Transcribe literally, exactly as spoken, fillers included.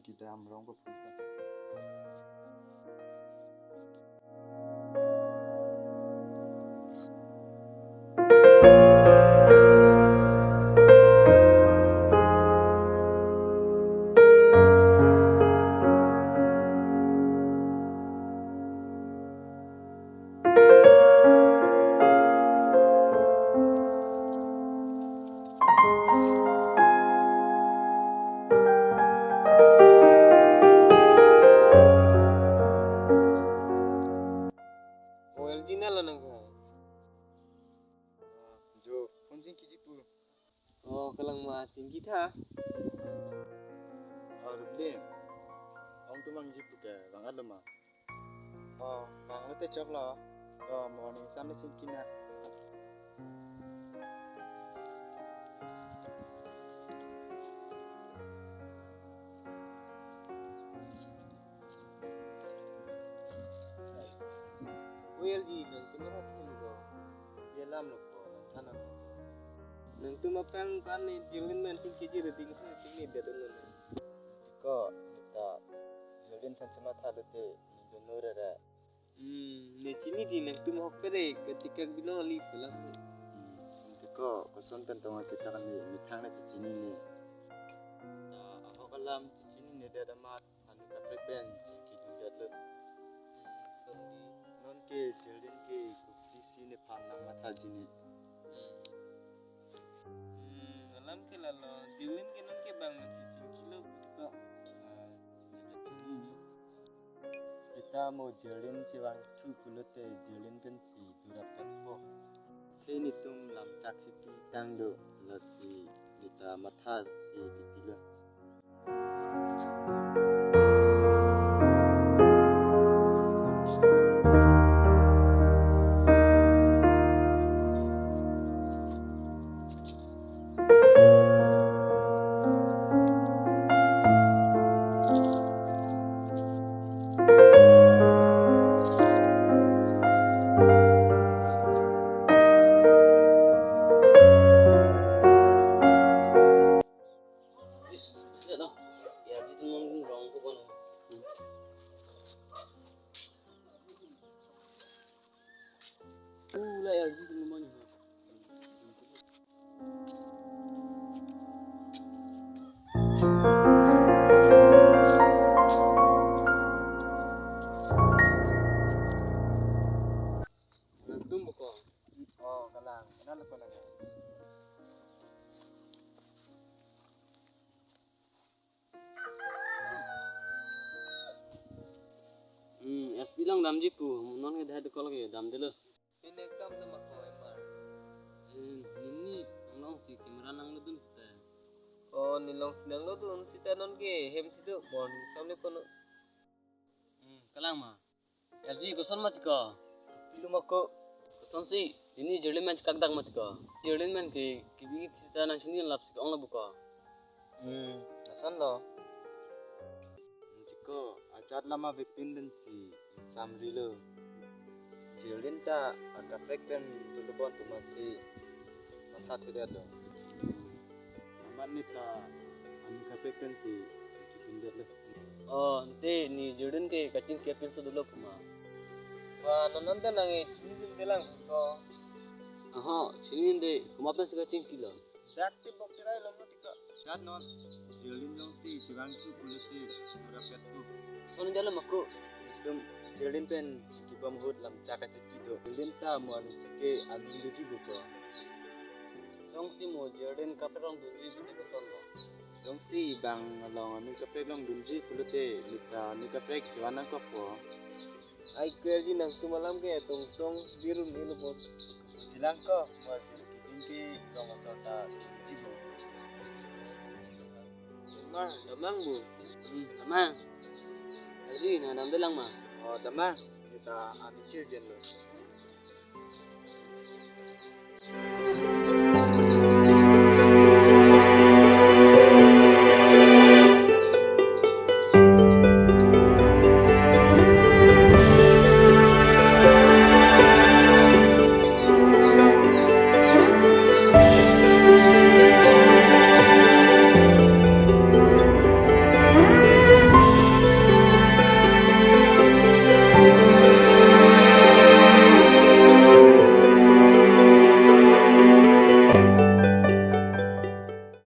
Kedam rong paphun ta. O L G na lo nang ko. Jo, phone chingkiji pu. O, kalang ma chingki tha. O, Rubli. Ong tum vangji pu ke, vang-et lo ma? O, vanglo te choklo. O, morning sam le chingki na. O L G nangtum matha thilo ko. Yelam lo ko, nang thanam lo ko. Nangtum aphrang kan ne Jilin men chingkiji reading si chingki det un lo ne. Ko, ta, Jilin aphan chematha lote, ne dono rere. Hmm, ne chiniji nangtum ahok pede, kachikak bilo ali pulang. Hmm, ko, koson pen tong kachikak ne, methang ne chechinine. Ta, ahok alam chechinine det amat. Anut kaprek pen chingki dun det lo. Hmm, sonni. Non ke Jilin ke kopisi nephan nangmathaji ne. Hmm. Hmm, alam ke lalo, Jilin ke non ke bang si chingkilo pu ko. Ah, ne chingki. Seta mo Jilin chevangthu pulote Jilin pensi durap kat po. Ke netum lamchak si pitang do, lasi neta matha e titilo. Is, is, no. Ya, di teman rong ko kono. Ula ya, di teman. Nangtum boko. O, kalang. Kenal ko nang. Hmm, S P lang damji pu, non ke dahai dekol ke damde lo. Nini kam dam ako, Emar. Hmm, nini nang long si camera nanglo dun te. O, ne long si nanglo dun, seta non ke hem si do, morning sam le kono. Hmm, kalang ma. L G koson ma tiko. Pilo ma ko. Kosonsi, nini Jilin men chekak dak ma tiko. Jilin men ke, kebi seta nang chini lap si ong lo boko. Hmm, lason lo. Tiko, ajat lama vepin pensi, samri lo. Jilin ta, akaprek pen dolo bon pu amatsi, matha thedet lo. Amat neta, anut kaprek pensi, chingki dun det lo. O, ante ne Jilin ke kachingki apinso dolo pu ma. Wa, non non ta nang e, chini jin telang ko. Aho, chinine, komat pensi kachingki lo. Dak te bok tirai lo mo tiko. Dak non, Jilin jongsi chevangthu pulote, durap kat po. Kon jalo ma ko. Netum, Jilin pen chingkibom ahut lamchak kachingki do. Jilin ta mo ansi ke aning doji boko. Jongsi mo Jilin kaprek along dunji pulote koson lo. Jongsi bang along anut kaprek along dunji pulote neta anut kaprek chevan nangkok po. Ai kwerji nangtum alam ke tongtong birun ilo po. Chelang ko, mo Jilin ke rong asor ta dunji bo. Emar, damlang bo. Hmm, damlang. Kwerji, nang damde lang ma? O, damlang. Neta anut chirjen lo.